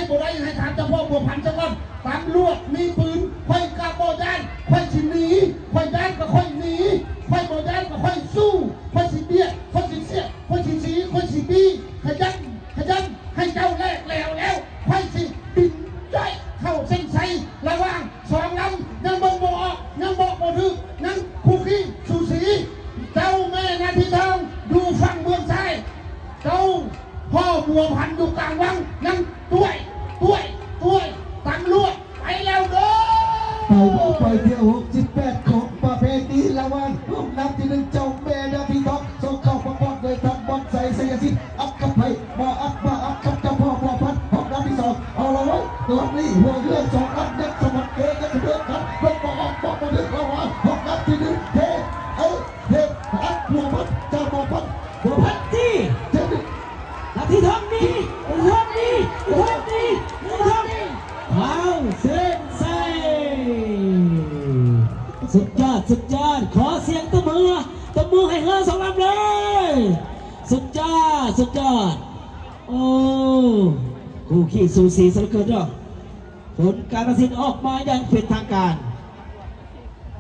ບໍ່ໄດ້ໃຫ້ຖາມເຈົ້າພໍ່ບົວພັນຊະກ່ອນ. ຕຳຫຼວດມີປືນ ຂ້ອຍກໍບໍ່ຢ້ານ ຂ້ອຍຊິໜີ ຂ້ອຍຢ້ານກໍຂ້ອຍໜີ ຂ້ອຍບໍ່ຢ້ານກໍຂ້ອຍສູ້ ຂ້ອຍຊິບຽດ ຂ້ອຍຊິສຽດ ຂ້ອຍຊິສີ ຂ້ອຍຊິບີ ຂະຫຍັນ ຂະຫຍັນ ໃຫ້ເຈົ້າແລກແລ້ວແລ້ວ ຂ້ອຍຊິບິນຈ້ອຍເຂົ້າເສັ້ນໄຊ ລະຫວ່າງສອງລຳ ຍັງເບິ່ງບໍ່ອອກ ຍັງບອກບໍ່ຖືກ ຍັງຄູ່ຄີສູສີ. ເຈົ້າແມ່ນາທີທອງຢູ່ຝັ່ງເບື້ອງຊ້າຍ ເຈົ້າພໍ່ບົວພັນຢູ່ກາງວັງ ຍັງຕ້ວຍ ຕ້ວຍ ຕ້ວຍ ຕຳຫຼວດ ໄປແລ້ວເດີ. ໄປບໍ່ໄປ ທ່ຽວຫົກສິບແປດຂອງປະເພນີລະຫວ່າງຫ້ອງນ້ຳທີໜຶ່ງ ເຈົ້າແມ່ນາທີທອງ ສົ່ງເຂົ້າປະກອບໂດຍທ່ານບອນໄຊ ໄຊຍະສິດ ອັດກັບໃຜ ມາອັດ ມາອັດກັບເຈົ້າພໍ່ບົວພັນ ຫ້ອງນ້ຳທີສອງ ເອົາລະເວີຍ ຕອນນີ້ຫົວເຮືອສອງລຳຍັງສະໝັດເກກັນສະເໝີກັນ ລົງມາອອກ ມາບໍ່ເຖິງລະຫວ່າງຫ້ອງນ້ຳທີໜຶ່ງ ເທ ເອີ ເທ ອັດບົວພັນ ເຈົ້າບົວພັນ ບົວພັນ ທີ່ ເທ ນາທີທອງນີ້ ນາທີທອງນີ້ ນາທີທອງນີ້ ນາທີທອງນີ້ ເຂົ້າເສັ້ນໄຊ. ສຸດຍອດ ສຸດຍອດ ຂໍສຽງຕົບມື ຕົບມືໃຫ້ເຮືອສອງລຳເລີຍ. ສຸດຍອດ ສຸດຍອດ ໂອ້ ຄູ່ຄີສູສີຊະເຫຼືອເກີນເນາະ. ຜົນການຕັດສິນອອກມາຢ່າງເປັນທາງການ.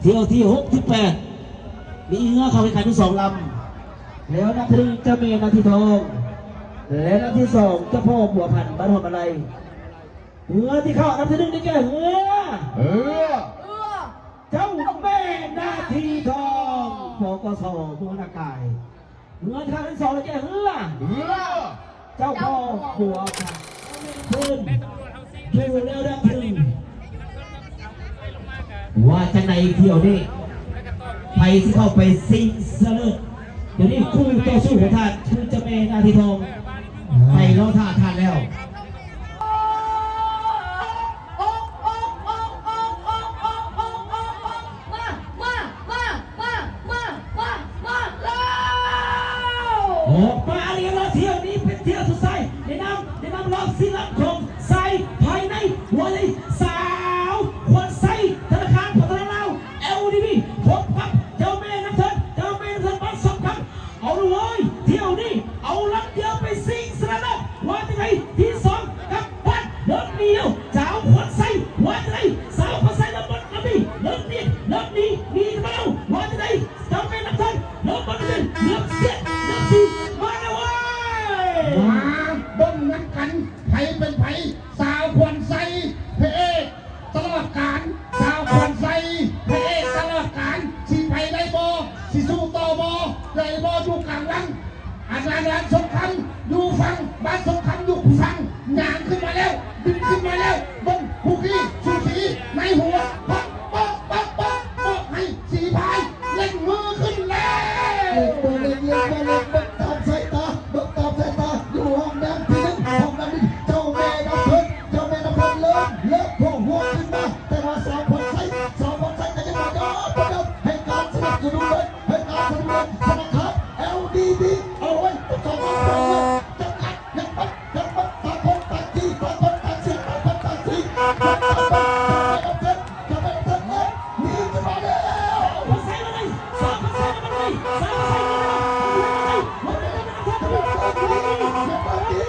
ຖ້ຽວທີຫົກສິບແປດ ມີເຮືອເຂົ້າແຂ່ງຂັນຢູ່ສອງລຳ ແລ້ວນຳທີໜຶ່ງເຈົ້າແມ່ນາທີທອງ ແລະ ນຳທີສອງເຈົ້າພໍ່ບົວພັນ ບ້ານຫອມມາໄລ. ເຮືອທີ່ເຂົ້າອັນດັບທີໜຶ່ງໄດ້ແກ່ເຮືອ ເຮືອ ເຈົ້າແມ່ນາທີທອງ ປກສ ບູຮະນາກາຍ. ເຮືອທີ່ເຂົ້າອັນດັບທີສອງໄດ້ແກ່ເຮືອ ເຮືອ ເຈົ້າພໍ່ບົວພັນ ຂຶ້ນຢູ່ແລ້ວດັບທີໜຶ່ງ. ວ່າຈັ່ງໃດທ່ຽວນີ້ ໃຜຊິເຂົ້າໄປຊິງຊະເລີດ? ດຽວນີ້ຄູ່ຕໍ່ສູ້ຂອງທ່ານຄືເຈົ້າແມ່ນາທີທອງ ໄປລໍຖ້າທ່ານແລ້ວ. ອອກມາລຽບຮ້ອຍ ທ່ຽວນີ້ເປັນທ່ຽວສຸດທ້າຍ ໃນນາມ ໃນນາມລອບຊີລັບຂອງຊາຍພາຍໃນ ວ່າໃນສາວຂວັນໄຊ ທະນາຄານພັດທະນາລາວ ແອລດີບີ ພົບກັບເຈົ້າແມ່ນຳເທີນ ເຈົ້າແມ່ນຳເທີນ ບ້ານສອງຄຳ. ເອົາລະເວີຍ ທ່ຽວນີ້ເອົາລຳດຽວໄປຊິງຊະນະເລີດ ວ່າຈັ່ງໃດ? ທີສອງກັບບ້ານເລີ່ມໜີແລ້ວ ສາວຂວັນໄຊ ວ່າຈັ່ງໃດ? ສາວຂວັນໄຊເລີ່ມໝົດ ເລີ່ມໜີ ເລີ່ມໜີ ເລີ່ມໜີ ໜີກັນມາແລ້ວ ວ່າຈັ່ງໃດ? ເຈົ້າແມ່ນຳເທີນ ເລີ່ມໝົດ ເລີ່ມສຽດ ເລີ່ມສີ ມາແລ້ວເວີຍ. ມາເບິ່ງນຳກັນ ໃຜເປັນໃຜ ສາວຂວັນໄຊ ພະເອກ ຕະຫຼອດການ ສາວຂວັນໄຊ ພະເອກຕະຫຼອດການ ຊິໄປໄດ້ບໍ່? ຊິສູ້ຕໍ່ບໍ່? ໄດ້ບໍ່? ຢູ່ກາງວັງ ອາຈານບ້ານສົງຄຳຢູ່ຝັ່ງ ບ້ານສົງຄຳຢູ່ຝັ່ງ ຍ່າງຂຶ້ນມາແລ້ວ ບິນຂຶ້ນມາແລ້ວ ເບິ່ງຄູ່ຄີສູສີໃນຫົວ ປະ ປະ ປະ ປະ ປະ ໃຫ້ສີພາຍ ເລັ່ງມືຂຶ້ນແລ້ວ ເລັ່ງມື ເລັ່ງ ເລັ່ງ ເບິ່ງ ເບິ່ງຕາມສາຍຕາ ເບິ່ງຕາມສາຍຕາ ຢູ່ຫ້ອງນ້ຳທີໜຶ່ງ ຫ້ອງນ້ຳທີໜຶ່ງ ເຈົ້າແມ່ນຳເພິ່ນ ເຈົ້າແມ່ນຳເພິ່ນເລີ່ມ ເລີ່ມໂຜງຫົວຂຶ້ນມາ ແຕ່ວ່າສາວຂວັນໄຊ ສາວຂວັນໄຊກໍຍັງບໍ່ຍອມ ບໍ່ຍອມ ໃຫ້ການສະໜັບສະໜູນເລີຍ ໃຫ້ການສະໜັບສະໜູນ ທະນາຄານ ແອລດີບີ ເອົາໄວ້ ຕ້ອງການຄວາມເງິນ ຈຳກັດ ຍັງປັດ ຍັງປັດ ຕ່າງຄົນຕ່າງທີ່ ຕ່າງຄົນຕ່າງສຽງ ຕ່າງຄົນຕ່າງສີ ຈຳກັດ ຈຳກັດ ຈຳກັດ ເອີ ໜີຂຶ້ນມາແລ້ວ ສາວຂວັນໄຊມາເລີຍ ສາວຂວັນໄຊມາເລີຍ ສາວຂວັນໄຊມາເລີ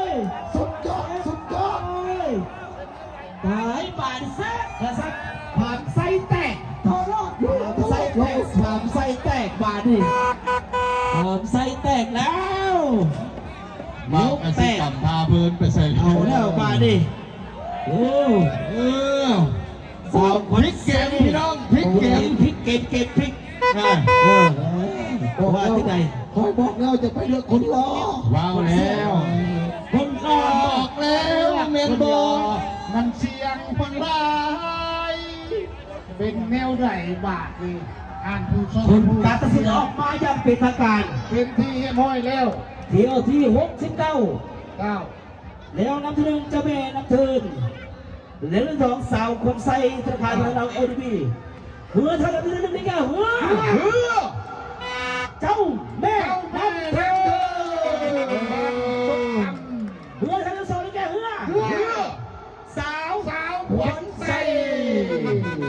ຍ ສຸດຍອດ ສຸດຍອດ ຕາຍບາດແຊະ ກະສັດ ພາມໄຊແຕກ ພາມໄຊແຕກ ພາມໄຊແຕກບາດນີ້ ພາມໄຊແຕກແລ້ວ ເວົ້າກະຊິກຳພາເພີນໄປໃສ່ ເອົາແລ້ວບາດນີ້ ໂອ້ ເອີ ສາວຂວັນໄຊ ພິກເກມພີ່ນ້ອງ ພິກເກມ ພິກເກມ ເກມພິກ ອ່າ ເອີ ວ່າຈັ່ງໃດ? ຂ້ອຍບອກແລ້ວຈະໄປເລືອກຄົນຫຼໍ່ ເວົ້າແລ້ວ ຄົນຫຼໍ່ ບອກແລ້ວແມ່ນບໍ່? ມັນສ່ຽງຄົນຫຼາຍ ເປັນແນວໃດບາດນີ້? ທ່ານຜູ້ຊົມ ຜົນການຕັດສິນອອກມາຢ່າງເປັນທາງການ ເປັນທີ່ຮຽບຮ້ອຍແລ້ວ ຖ້ຽວທີຫົກສິບເກົ້າ ເກົ້າ ແລ້ວນຳທີໜຶ່ງ ເຈົ້າແມ່ນຳເທີນ ແລະ ນຳທີສອງ ສາວຂວັນໄຊ ທະນາຄານພັດທະນາລາວ ແອລດີບີ ເຮືອເທົ່ານຳທີໜຶ່ງນີ້ກະເຮືອ ເຮືອ ເຈົ້າແມ່ນຳເທີນ